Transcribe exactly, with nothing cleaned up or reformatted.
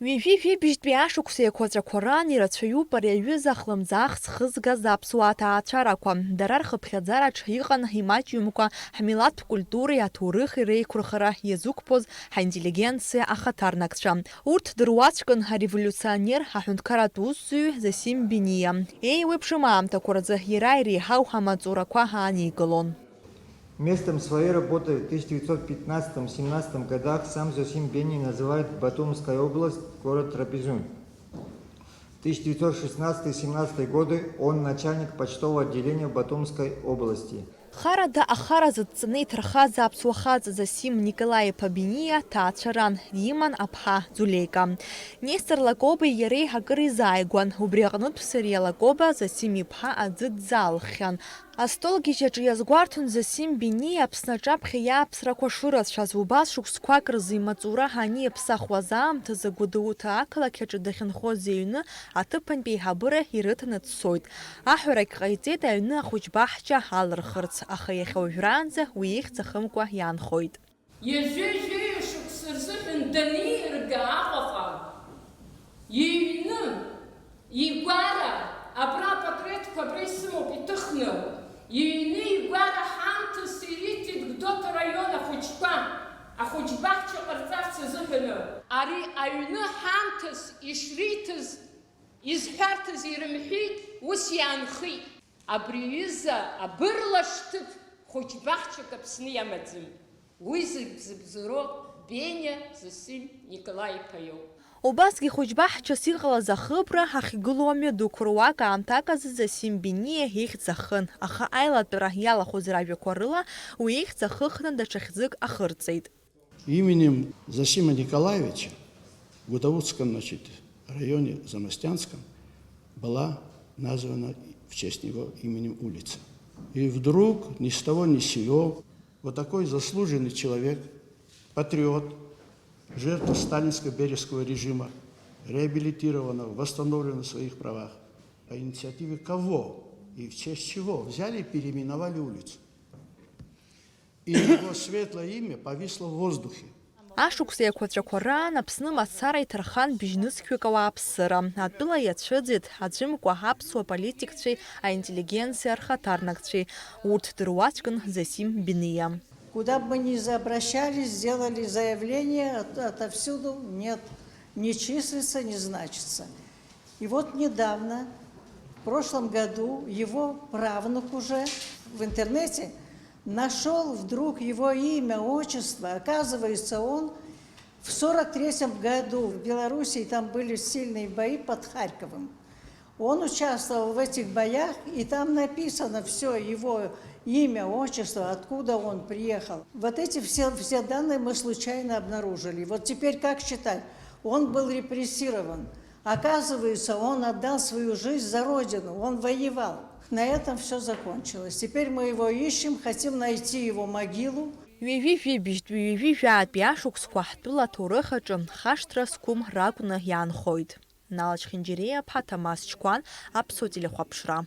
Ҩажәи жәибжьтәи ашықәс еиқәаҵәақәа раан ирацәаҩуп ари аҩыза хлымӡаах зхызгаз аԥсуа аҭаацәарақәа. Дара рхыԥхьаӡараҿ иҟан имаҷҩымкәа ҳмилаҭтә культуреи аҭоурыхи реиқәырхара иазықәԥоз ҳинтеллигенциа ахаҭарнакцәа. Урҭ дыруаӡәкын ареволиуционер, аҳәынҭқарратә усзуҩ Зосим Бениа. Еиуеиԥшым аамҭақәа рзы иара иреиҳау амаҵурақәа ааникылон. Местом своей работы в тысяча девятьсот пятнадцатом семнадцатом годах сам Зосим Бени называет Батумская область, город Трапезунд. В тысяча девятьсот шестнадцатый семнадцатый годы он начальник почтового отделения в Батумской области. Харада ахара зыдҵаны иҭархаз аԥсуа хаҵа Зосим Николаи-иԥа Бениа ҭаацәаран, диман аԥҳа Ӡулеика. Нестор Лакобеи иареи акыр изааигәан, убри аҟнытә Сариа Лакоба Зосим-иԥҳа аӡы дӡаалххьан. Астолгьежь аҿы иазгәарҭон Зосим Бениа Аԥсны аҿаԥхьа иааԥсрақәа шырацәаз, убас шықәсқәак рзы имаҵура аниаԥсахуаз аамҭазы Гәдоуҭа ақалақь аҿы дахьынхоз иҩны аҭыԥантә еиҳабыра ирыҭаны дцоит. Аҳәарагь ҟаиҵеит аҩны ахәыҷбаҳча алырхырц, аха иахьа уажәраанӡа уи ихьӡ ахымкәа иаанхоит. Ҩажәи жәаҩа шықәса рзыҳәан даниирга Аҟәаҟа, иҩны, игәара, абра апатреҭқәа абра исымоуп иҭыхны, иҩны, игәара ҳамҭас ириҭеит Гәдоуҭа раион ахәыҷқәа, ахәыҷбаҳча ҟарҵарц азыҳәаны. Ари аҩны ҳамҭас ишриҭаз, изҳәарҭаз ирымҳәеит, ус иаанхеит. Абри аҩыза абырлаш ҭыԥ хәыҷбаҳчак Аԥсны иамаӡам. Уи зыбзыбзоуроу Бениа Зосим Николаи-иԥа иоуп. Убасгьы хәыҷбаҳчас иҟалаз ахыбра ахьгылоу амҩадуқәа руак аамҭак азы Зосим Бениа ихьӡ ахын, аха аилатәара иалахәыз ражәақәа рыла уи ихьӡ ахыхны даҽа хьӡык ахырҵеит. Именем Зосима Николаевича в Гутаутском, значит, районе Замостянском была названа в честь него именем улица. И вдруг ни с того ни с сего вот такой заслуженный человек, патриот, жертва сталинско-бериевского режима, реабилитирована, восстановлена в своих правах. По инициативе кого и в честь чего взяли и переименовали улицу? И его светлое имя повисло в воздухе. Ашықәс еиқәаҵәақәа раан Аԥсны мацара иҭархан бжьнызқьҩык ауааԥсыра. Атәыла иацәыӡит аӡәымкәа аԥсуа политикцәеи аинтеллигенциа рхаҭарнакцәеи. Урҭ дыруаӡәкын Зосим Бениа. Куда бы мы ни обращались, сделали заявление, от-, отовсюду нет, не числится, не значится. И вот недавно, в прошлом году, его правнук уже в интернете нашёл вдруг его имя, отчество. Оказывается, он в сорок третьем году в Белоруссии, там были сильные бои под Харьковом. Он участвовал в этих боях, и там написано всё, его имя, отчество, откуда он приехал. Вот эти все, все данные мы случайно обнаружили. Вот теперь как считать? Он был репрессирован. Оказывается, он отдал свою жизнь за Родину, он воевал. На этом всё закончилось. Теперь мы его ищем, хотим найти его могилу. Ҩажәи жәибжьтәи ҩажәи жәаатәи ашықәсқәа ҳтәыла аҭоурых аҿы хашҭра зқәым ракәны иаанхоит. Нал Чхинџьириа-иԥа Ҭамаз Чқәан, Аԥсуа телехәаԥшра.